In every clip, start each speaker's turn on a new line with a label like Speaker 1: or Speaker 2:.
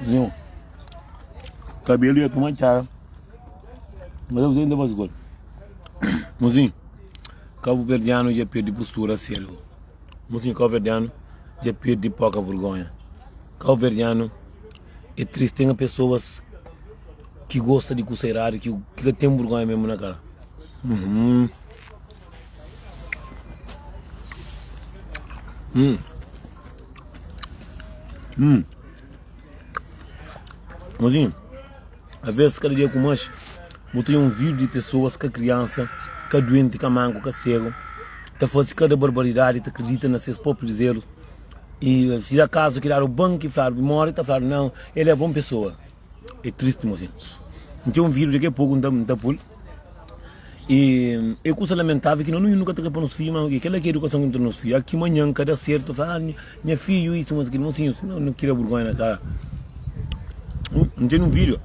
Speaker 1: Nhu. Kabelu ia tuma txara. Mas eu ainda mais gol. Mozinho, Cabo Verdeano já perde postura sério. Mozinho, Cabo Verdeano já perde pouca vergonha. Cabo Verdeano é triste, tem pessoas que gosta de coceirado, que, que tem vergonha mesmo na cara. Uhum. Hum. Hum. Mozinho, às vezes cada dia ku manxe, bu tem um vídeo de pessoas ka criança, ka doente, ka manco, ka cego, ta faze cada barbaridade, ta acredita na ses próprios erros. E se acaso ki dadu ban ki fladu mori, ta fladu não, ele é bom pessoa. É triste mozinho. N ten un vídeo daqui a pouco N ta pul. E é kusa lamentável ki nós nunka ta kre pa nos fidju, ma kel-la ki é edukason ki nu ta da nos fidju. Aki manhan ka da sertu, fla, ah, nha fidju isu, mas kila. Mozinho, si no kria burgonha na kara. N ten un vídeo,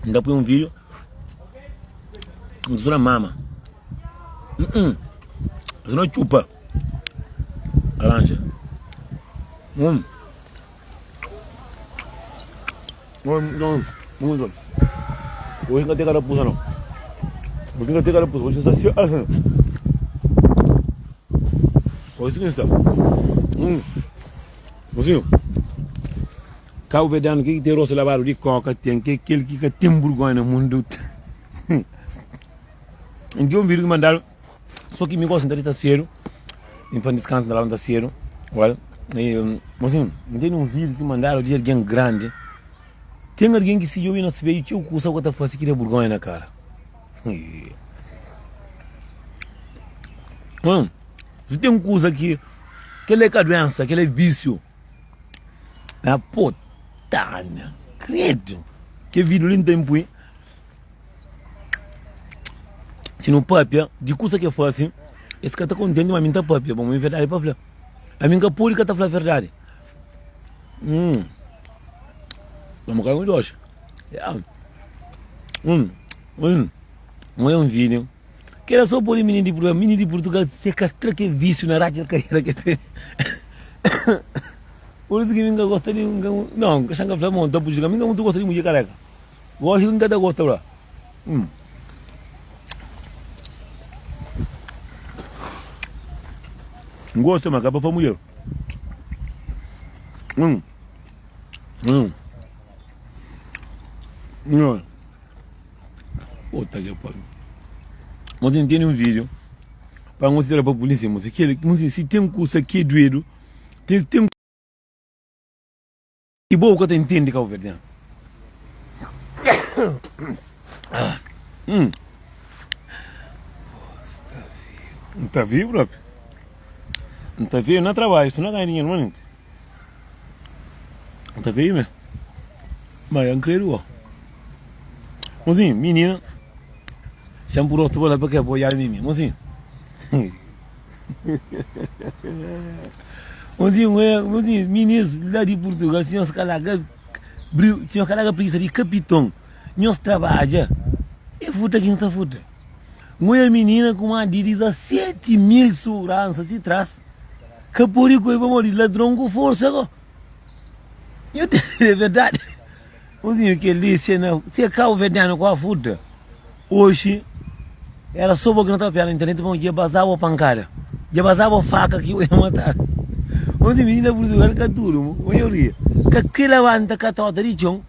Speaker 1: N ta pui un vídeo, N ta na mama. N ta na txupa laranja. Hum. Hoje não tem carapuça não. Hoje não tem carapuça. Hoje está assim. Hoje não está. Hum. Mozinho. Cabo Verdeano que tem rosto lavado de coca tem que aquele que tem vergonha no mundo. Um dia um vídeo que mandaram Só ki mi gosi N ta dita sedu, mi pa N diskansa N ta labanta sedu, well, e mosinhu, N tene un vídiu ki mandadu di algen grandi, ten algen ki si djobe na spedju txeu kusa ku ka ta fase ki da burgonha na kara. Hum, si ten kusa ki kel-la é ka duensa, kel-la é vísiu, na pota, nha kredu, kel vídiu li N ta inpui. Si nu papia di kusa ke fasi, es ka ta kontenti, ma mi N ta papia, pamodi verdadi pa fla. Ami N ka pudi ka ta fla verdadi. Hum. Toma kai un doxi. Yeah. Hum. Hum. Não é um vídeo. Que era só por menino de Portugal. Menino de Portugal se castra que vício na racha carreira que tem. Por isso que ninguém gosta de. Não, que xanga fla, monta, puxa, ninguém muito gosta de mulher careca. Gosi N ka ta gosta bra. Hum. N gosta ma ka pa fa mulher. Hum. Hum. Hum. Puta que pariu. Ontem tem um vídeo para mostrar para a polícia, moça, que ele, moça, se tem coisa que é doido, tem, tem I bo bu ka ta intende kabuverdianu. Hum. N ta viu propi. N ta viu na trabadju, si no ganha dinheru manenti. N ta viu me. Ma ya N kre dua. Mozinho, minina, xa-m pur rostu pa la pa ke pa odjadu mimi. Mozinho. Mozinho, é, mozinho, minis lá de Portugal, se nhos ka larga, se nhos ka larga preguiça de capiton, nhos trabadja, é furta ki nhos ta furta. Nhoia minina ku más di 17 mil segurança si trás, ka pode koi pamodi ladron ku força go. Nho ten, é verdade. Mozinho, kel-li se na, se é kabuverdianu ku a furta. Oxi era so bo ki no ta papia na internet pamodi dja bazaba pankada, dja bazaba faka ki bo ia matadu. Oxi minina Purtugal ka tudu, maioria ka kre labanta katota di txon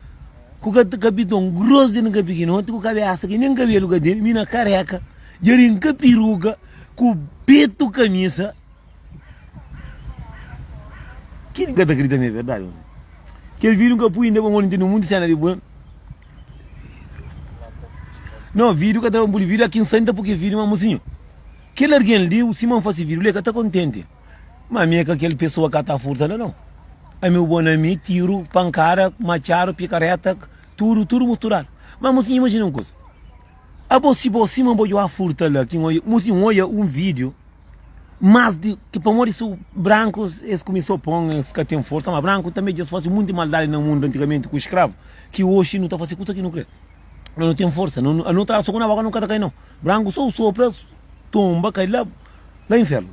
Speaker 1: ku kapiton gros di nka pikinoti ku kabesa ki nen kabelu ka tene, mina kareka dja rinka piruka ku petu kamisa. Ken ki ka ta kridita ma é verdadi? Kel vídiu N ka pui inda pamodi N tene munti sena di pui. No, vídiu ka ta da pa N pui vídiu, aki N sai N ta pui kel vídiu, ma mosinhu, kel algen li, sima N fase vídiu li, el ka ta kontenti. Ma mi é ka kel pesoa ka ta furta la nau. Ami bu bo na mi, tiru, pankada, matxadu, pikareta, tudu, tudu musturadu. Ma mosinhu, imajina un kuza, abo si bo sima bo djoba furta la, ki N oia, mosinhu, N oia un vídiu. Mas di ki pamodi su brankus es kuminsou pon es ka ten forsa, ma branku tanbe dja es fasi munti maldadi na mundu antigamenti ku skravu ki oxi nu ta fasi kusa ki nu kre. No nu ten forsa, no no tra soku na boka nu ka ta kai no. Branku so sopra tomba kai la la infernu.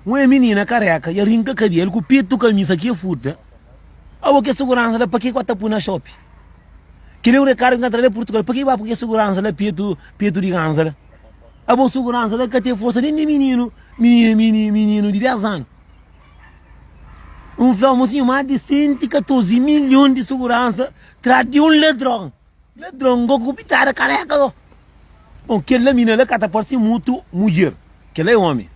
Speaker 1: Un e minina kareka ya rinka kabelu ku petu kamisa ki e furta. Abo ke seguransa la pa ke ku ta pui na shopi? Kel é un rekadu ki N ta tra la Purtugal, pa ke ba pui ke seguransa la petu petu di ganza la? Abo seguransa la ka ten forsa nen di mininu mininu mininu di 10 anu. N fla mosinhu mas di 114 milhon di seguransa tra di un ladron. Ladron go ku pitada kareka go. Bon kel la mina la ka ta parsi mutu mudjer, kel la é omi.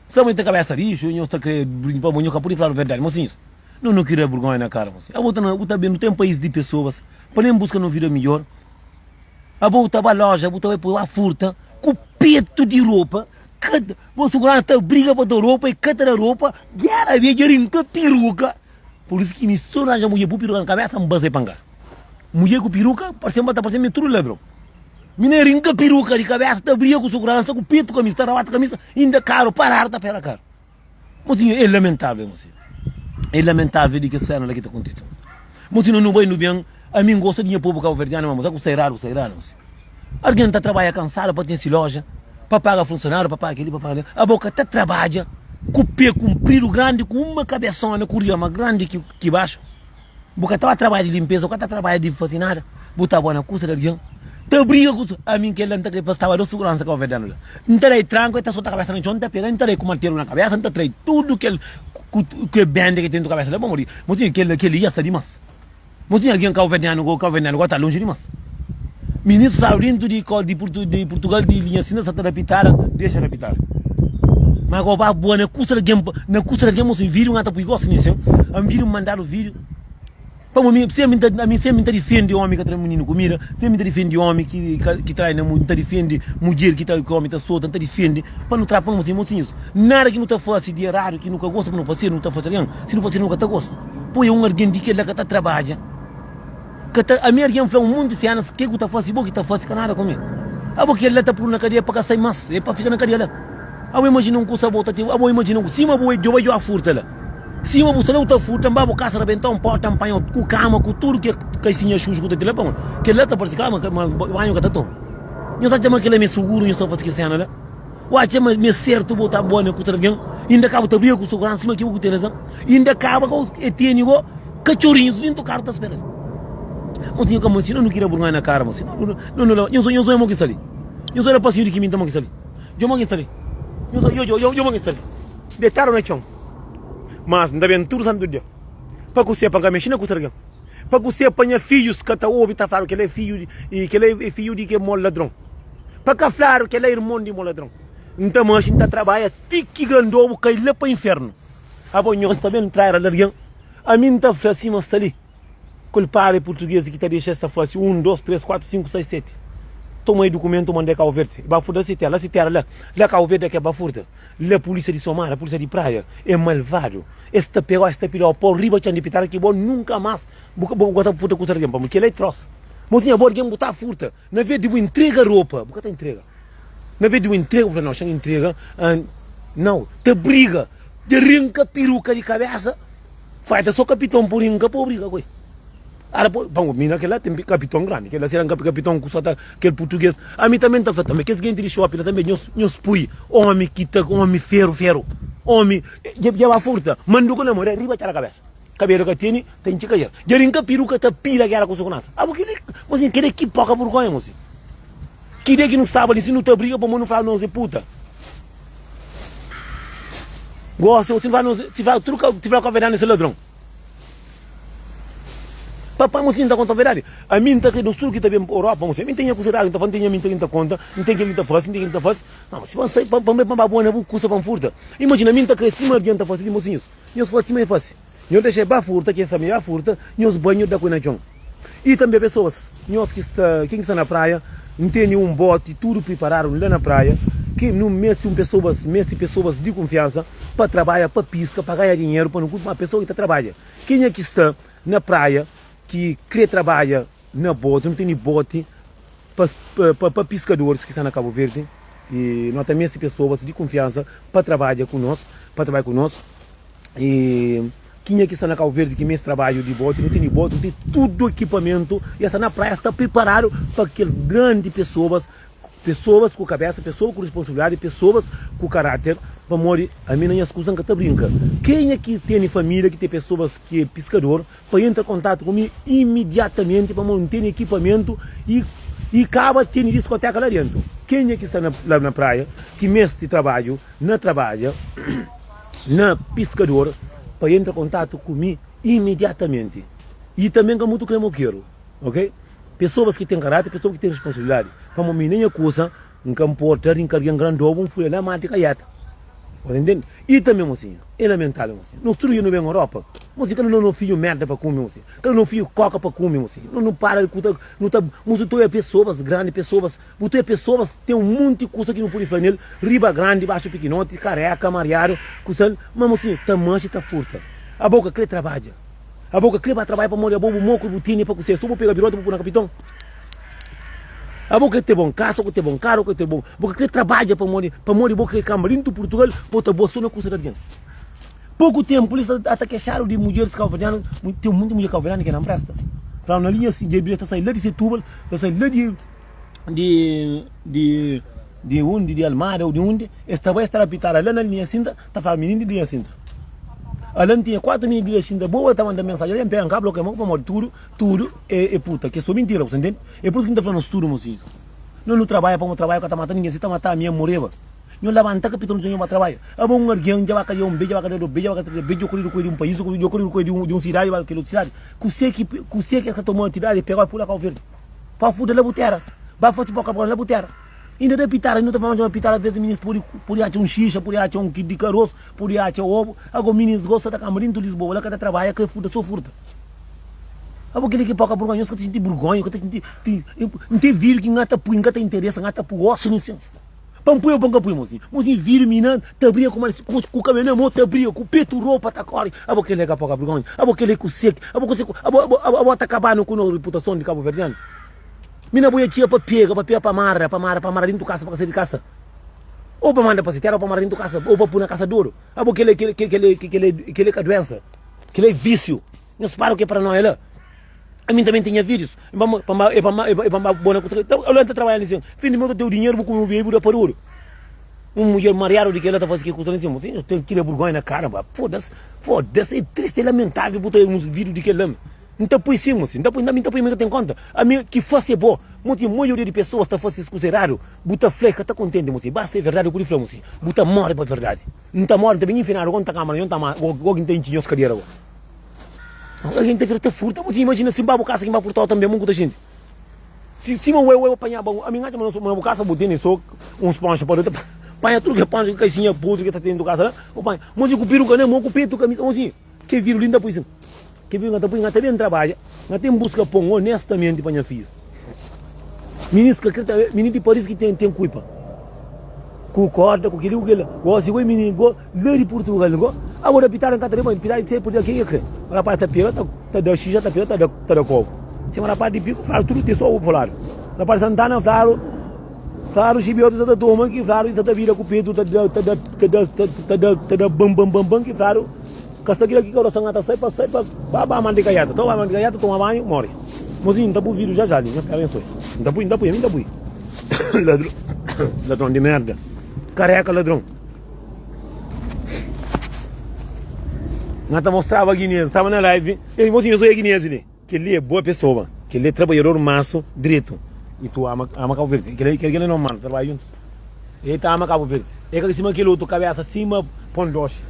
Speaker 1: Sa bo ta kabesa rixu, nhos ta kre pa bo, nhos ka pudi fladu verdadi. Mosinhus, no no kria burgonha na kara mosinhu. Abo ta na, bu ta ben, nu ten pais di pesoas pa nen buska no vida midjor. Abo bu ta ba loja, bu ta bai pa furta ku petu di ropa, ka bo suguransa ta briga pa da ropa, e ka ta da ropa, gera bedja rinka peruka. Pur isu ki mi so ranja mudjer bu peruka na kabesa, N basa e pa N kasa. Mudjer ku peruka, parse ma ta parse mi tudu ladron. Mi na rinka peruka di kabesa, ta briga ku suguransa, ku petu kamisa, ta rabata kamisa, inda karu paradu ta pera karu. Mosinhu, é lamentavel, mosinhu. É lamentavel di kes sena la ki ta kontise. Mosinhu, nu bai nu ben, ami N gosta di nha pobu kabuverdianu, ma mosa ku sai radu, ku sai radu, mosinhu. Algen ta trabadja kansadu pa ten si loja, pa paga funsionariu, pa paga keli, pa paga kela. Abo ka ta trabadja ku pe kunpridu grandi, ku uma kabesona ku riama grandi ki baxu. Bu ka ta ba trabadja di linpeza, bu ka ta trabadja di fase nada, bu ta ba na kusa di algen, ta briga ku ami. Kel la N ta kre pa staba dos suguransa kabuverdianu la. N ta da-i tranku, el ta sota kabesa na txon, N ta pega, N ta da-i ku martelu na kabesa, N ta trai tudu kel ku benda ki ten dentu kabesa la pamodi mosinhu kel li dja sta dimas. Mosinhu algen kabuverdianu go kabuverdianu go ta lonji dimas. Ministru staba dentu di di Purtugal di linha sina sa ta da pitada, dexa da pitada. Ma go ba bua na kusa di algen na kusa di algen mosinhu video nga ta pui gosi nisin ami video mandadu video pamo mi sempri nta ami sempri nta difendi omi ka tra mininu kumida sempri nta difendi omi ki ki trai na nta difendi mudjer ki ta ki omi ta sota nta difendi pa nu tra pa mosinhu mosinhus nada ki nu ta fasi di eradu ki nu ka gosta pa nu fasi nu ta fasi algen si nu fasi nu ka ta gosta poi un algen di kel-la ka ta trabadja ka ta ami algen fla un monti senas ke ku ta fasi bo ki ta fasi ka nada ku mi abo kel-la ta puru na kadia pa ka sai mas e pa fika na kadia la abo imajina un kusa bo ta ten abo imajina un sima bo e djoba djoba furta la sima bu sta la bu ta furta nba bu kasa rabenta un porta npanha ku kama ku tudu ke kaisinha xuxu ku ta ten la pamodi kel-la ta parsi kama ma banhu ka ta toma nhos atxa ma kel-la ma e suguru nhos ta fasi kel sena la Bu atxa ma é sertu bo ta bua na kusa di algen inda kaba ta briga ku suguransa sima ki bu ku ten razan inda kaba ka e tene go katxorinhus dintu karu ta spera Mosinhu ka mansi no nu kria burgonha na kara mosi no no no nhos nhos oi mo ki sta li nhos oi rapasinhu di kiminta mo ki sta li djo mo ki sta li nhos oi djo djo mo ki sta li detadu na txon mas nta ben tudu santu dia pa ku sepa nka mexi na kusa di algen pa ku sepa nha fijus ka ta obi ta fladu kela é fiju di kela é fiju di ke mo ladron. Pa ka fladu kel-la irmon di mo ladron. N ta manxe, N ta trabadja ti ki grandobu kai la pa infernu. Abo nhos ta ben traira di algen? Ami N ta fla sima sta li, Kulpadu é purtugês ki ta dexa es ta fase un, dos, três, kuatu, sinku, sais, seti. Toma e dukumentu manda e Kabu Verdi. E ba furta si téra. La si téra la, la Kabu Verdi é ke ba furta. La pulísia di Somada, pulísia di Praia é malvadu. Es ta pega-u, es ta pila-u pô riba txan di pitada ki bo nunka más bu ka bu ka ta furta kusa di algen. Pamodi kel-la é trósa. Mosinha, bo algen bu ta furta. Na vez di bu intrega ropa, bu ka ta intrega. Na vez di bu intrega, bu fla, nau, xa-m intrega. Nau, ta briga, ta rinka piruka di kabesa. Falta so kapiton pa rinka pa obriga ku el. Ara po, pa mi na kel-la ten kapiton grandi, kel-la sera kapiton ku sa ta kel purtuges. Ami tanbe N ta fla tanbe, kes genti di shopi la tanbe, nhos, nhos pui omi ki ta, omi feru feru, omi dja ba furta manduka na mon, riba txada kabesa. Kabelu ka tene, ta intxi ka jer. Dja rinka peruka ta pila gera ku sugunansa. Abo kili, mosinhu, kede ki poka burgonha, mosinhu. Kide ki nu staba li si nu ta briga pamo nu fala nos é puta. Gosi, si nu fala nos, si fala tudu ka, si fala ka verdadi nos é ladron. Papa, mosinhu, N ta konta verdadi. Ami N ta kre nos tudu ki ta ben pa Europa, mosinhu. Ami N ten nha kusa eradu, N ta fala, N ten nha mi N ta konta, N ten kel ki N ta fasi, N ten kel ki N ta fasi. Ma, si pa N sai, pa N bai pa N ba bua na bu kusa pa N furta. Imajina, ami N ta kre sima algen ta fasi li, mosinhus. Nhos fasi sima e fasi. Nhos dexa e ba furta, ken sabe ba furta, nhos bai nhos da ku e na txon. I tanbe pesoas, nhos ki sta, ken ki sta na praia, N tene un boti tudu priparadu la na praia, ki nu meste un pesoas, meste pesoas di kunfiansa pa trabadja, pa piska, pa ganha dinheru, pa nu kunpra, ma pesoa ki ta trabadja. Kenha ki sta na praia ki kre trabadja na boti, nu tene boti pa, pa, pa piskadoris ki sta na Kabu Verdi, i no ta meste pesoas di kunfiansa pa trabadja ku nos, pa trabadja ku nos. I kenha ki sta na Kabu Verdi ki meste trabadju di boti, nu tene boti, nu tene tudu ekipamentu, i sta na praia, sta priparadu pa kel grandi pesoas, pesoas ku kabesa, pesoas ku responsabilidadi, pesoas ku karater. Pamodi ami na nhas kuza N ka ta brinka. Kenha ki tene família ki ten pesoas ki é piskador, pa entra kontatu ku mi imidiatamenti pamodi N tene ekipamentu i i kaba tene diskoteka la dentu. Kenha ki sta na la na praia ki meste trabadju na trabadja na piskador, pa entra kontatu ku mi imidiatamenti. I tanbe N ka mutu kre mokeru, ok? Pesoas ki ten karáter, pesoas ki ten responsabilidadi, pamodi mi na nha kuza N ka nporta rinka algen grandobu, N fulha la mati kaieta. Bo ta intende? I tanbe, mosinha, é lamentável, mosinha. Nos tudu dja nu ben Europa, mosinha, ka nu da no fidju merda pa kume, mosinha. Ka nu da no fidju koka pa kume, mosinha. No nu para di kuta, nu ta, mosinha, ta oia pesoas grandi, pesoas, bu ta oia pesoas, ten un monti kusa ki nu pudi fla nel, riba grandi, baxu pikinoti, kareka, mariadu, kusa, ma mosinha, ta manxi, ta furta. Abo ka kre trabadja. Abo ka kre ba trabadja pamodi abo bu moku bu tene pa kusé, so bu pega biroti bu pui na kapiton. Abo ka te bon kasa, ku te bon karu, ku te bon, bo ka kre trabadja pamodi, pamodi bo kre kamba dintu Purtugal, bo ta boa so na kusa di algen. Poku tempu li sta ta kexadu di mudjeris kabuverdianu, ten munti mudjer kabuverdianu ki na npresta. Fladu na linha si, dja ta sai la di Setubal, ta sai la di di di di undi, di Almada ou di undi, es ta bai es ta da pitada la na linha Sintra, ta fla mininu di linha Sintra. Ala N tinha 4 mininu di linha Sintra, boa ta manda mensajen, ala N pega N ka blokia mo pamodi tudu Tudu é puta ki é so mintira bu sa ntende? É pur isu ki N ta fla nos tudu mosinhus Nos nu trabadja pamo trabadja ka ta mata ningen Si ta mata ami N moreba Nho labanta kapiton nton nho ba trabadja Abo un argen dja ba kadia un be dja ba kadia do be dja ba kadia be dja koridu ku el di un pais dja koridu ku el di un sidadi ba kel otu sidadi Kuse ki kuse ki es ka toma atidadi pega ba pula Kau Verdi Pa fuda la bu tera Ba fasi boka boka la bu tera Inda da pitara nu ta fla ma pitara ves minis pudi pudi atxa un xixa pudi atxa un kil di karosu pudi atxa obu Ago minis gosta ta kamba dintu Lisboa la ka ta trabadja kre furta so furta. Abo kile ki poka burgonha, nhos ka ta sinti burgonha, ka ta sinti, ti, N ten vídiu ki N ta pui, N ka ta interesa, N ta pui osu nisin. Pa N pui o pa N ka pui, mosinhu? Mosinhu, vídiu mina ta bria ku maris, ku, ku kabelu na mo ta bria, ku petu ropa ta kori. Abo kile ka poka burgonha, abo kile ku seki, abo kuse ku, abo, abo, abo, abo ta kabanu ku no riputason di kabuverdianu. Mina bo ya txia pa pega, pa pega pa mara, pa mara, pa mara dintu kasa, pa ka sai di kasa. Ou pa manda pa si tera, ou pa mara dintu kasa, ou pa pui na kasa dodu. Abo kile, kile, kile, kile, kile ka duensa, kile é vísiu. Nhos para ku ke paranoia la. Ami também tinha vídeos. Eu ta trabalha nisso. Fim de mês eu tenho dinheiro, vou comer um bebê, da parou. Um mulher mariado de que ela tá fazendo que custa nisso. Eu tenho que vergonha na cara, foda-se, foda-se, é triste, é lamentável botar uns vídeos de que lá. Não tá põe sim, moço. Não tá põe, não tá põe, não tem conta. A mim que faz é bom. Moço, a maioria de pessoas tá fazendo isso errado. Buta fleca tá contente, moço. Basta é verdade, eu pude falar, moço. Buta morre para verdade. Não tá morre, tá bem enfinado, quando tá câmara, não tá mais, alguém tem que cadeira agora. Algen ta vira ta furta. Bo imajina si N ba bu kasa ki N ba furtau tanbe, mon ku ta xinti? Si sima ue ue panha ba ami N atxa ma na bu kasa bu tene so un sponxa pa ta panha tudu ke ponxa, kaisinha podri ke ta tene na bu kasa la, bu panha. Mon si ku piruka na mon, ku petu, kamisa, mon si ke viru li N ta pui sin. Ke viru N ta pui, N ta ben trabadja, N ta ben buska pon onestamenti pa nha fijus. Minis ka kre ta, minis di Paris ki ten ten kuipa. Ku korda, ku kili, ku kila. Gosi goi mini go la di Purtugal go. Abo da pitada nka ta da pitada se pudi da kenha kre. Rapaz ta pega ta ta da xixa ta pega ta da ta da kobu. Sima rapaz di piku fladu tudu te so obu fladu. Rapaz Santana fladu fladu xibiotu sa ta toma ki fladu sa ta bira ku petu ta da ta da ta da ta da ta da bam bam bam bam ki fladu Ka sta kila ki karosa ngata sai pa sai pa ba ba mandi kaiata to ba mandi kaiata toma banho mori mozinho nta pui video já já li nha fé abençoe nta pui nta pui ami nta pui ladron ladron di merda careca ladron ngata mostraba guinês tava na live ei mozinho eu sou guinês li kel-li é boa pessoa kel-li é trabalhador manso dretu e tu ama ama Cabo Verde kel-li kel-li é normal trabalha junto ele ta ama Cabo Verde é ka sima kel otu cabeça sima pon doxi.